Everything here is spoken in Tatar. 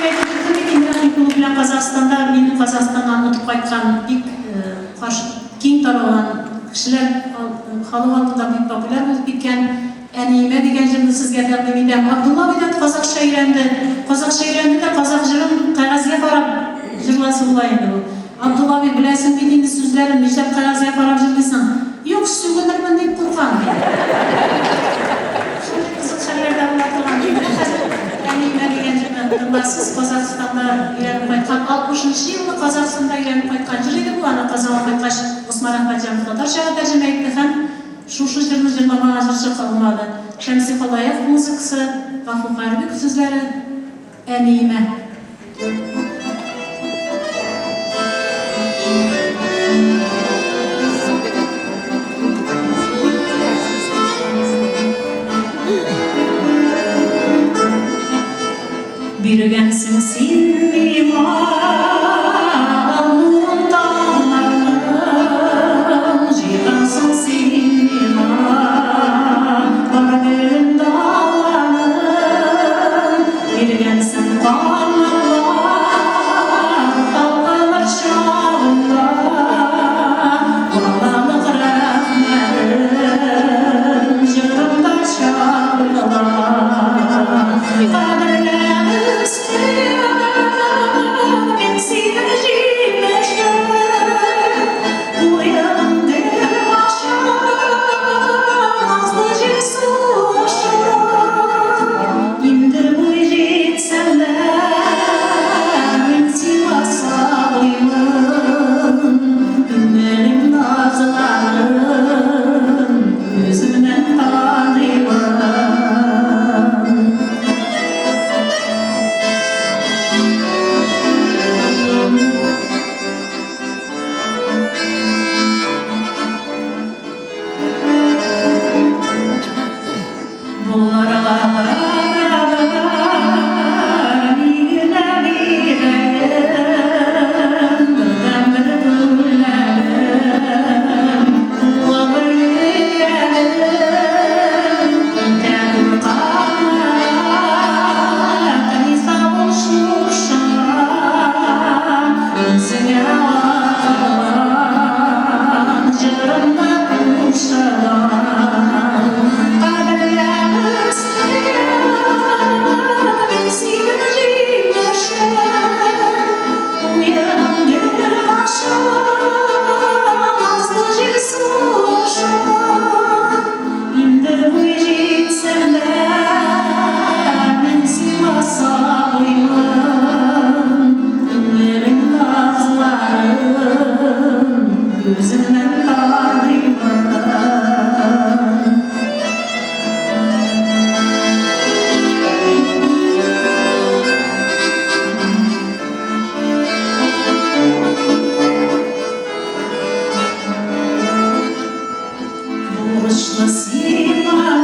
Мин әйтеп үттем бит инде, мин клуб белән Казахстанда, мин Казахстаннан отып кайткан бик каршы киң таралган кешеләр халык алдында бик популяр булып киткән Әниемә дигән җырны сезгә тәкъдим итәм. Абдулла абый да казахча өйрәнде. Казахча өйрәнде дә казах җырын кәгазьгә карап җырласы була инде ул. Абдулла абый, беләсең бит инде сүзләрен, нишләп кәгазьгә карап җырлыйсың? Юк, сүгенермен дип куркам, ди. Шундый кызык хәлләр дә була торган, ди. Менә хәзер Әниемә дигән җырны тыңларсыз. Казахстанда өйрәнеп кайткан, 60 нчы елны Казахстанда өйрәнеп кайткан җыр иде бу. Аны Казанга кайткач, Госман Әхмәтҗанов татарчага тәрҗемә итте һәм шушы җырны җырламаган җырчы калмады. Шәмси Калаев музыкасы, Гафу Карбиков сүзләре, Әниемә. Биргәнсең син миңа нурын таңнарның, Җыйгансың син миңа бар гөлен даланың, Биргәнсең канатлар талпыныр чагымда, Балалык рәхмәтем җырымда чагыла. Үземнән таныймын. Боларга ни генә бирәем, бердәнбер бүләгем, кулга Инде буй җитсәм дә, мин сиңа сабыймын. Күңелең назларын үзеңнән таныймын. Бурычлы сиңа.